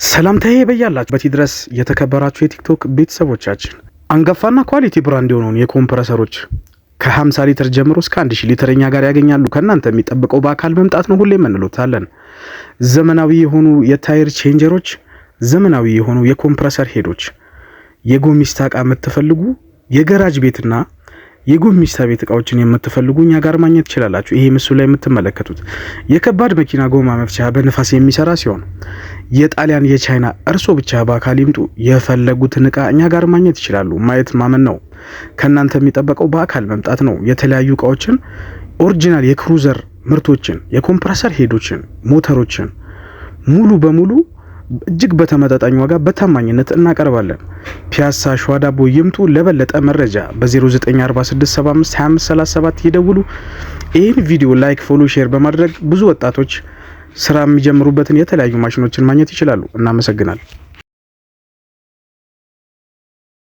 ሰላምታዬ በያላችሁበት ይድረስ። የተከበራችሁ የቲክቶክ ቤተሰቦቻችን፣ አንጋፋና quality brand የሆነውን የ compressor ኦች ከ50 ሊትር ጀምሮ እስከ 1000 ሊትር እኛ ጋር ያገኛሉ። ከእናንተ የሚጠበቀው በአካል መምጣት ነው። ሁሌም እንሎታለን። ዘመናዊ የሆኑ የ tire changer ኦች፣ ዘመናዊ የሆኑ የ compressor head ኦች፣ የጎሚስታ እቃ የምትፈልጉ፣ የገራጅ ቤትና የጎሚስታ ቤት እቃዎችን የምትፈልጉ እኛ ጋር ማግኘት ትችላላችሁ። ይሄ ምስሉ ላይ የምትመለከቱት የከባድ መኪና ጎማ መፍቻ በንፋስ የሚሰራ ሲሆን የጣሊያን፣ የቻይና፣ እርሶ ብቻ በአካል ይምጡ። የፈለጉትን እቃ እኛ ጋር ማግኘት ይችላሉ። ማየት ማመን ነው። ከእናንተ የሚጠበቀው በአካል መምጣት ነው። የተለያዩ እቃዎችን፣ original የክሩዘር ምርቶችን፣ የ compressor head ኦችን፣ ሞተሮችን ሙሉ በሙሉ እጅግ በተመጣጣኝ ዋጋ በታማኝነት እናቀርባለን። ፒያሳ ሸዋዳቦ ይምጡ። ለበለጠ መረጃ በ0946752537 ይደውሉ። ይህን ቪዲዮ like፣ follow፣ share በማድረግ ብዙ ወጣቶች ስራ የሚጀምሩበትን የተለያዩ ማሽኖችን ማግኘት ይችላሉ። እናመሰግናለን።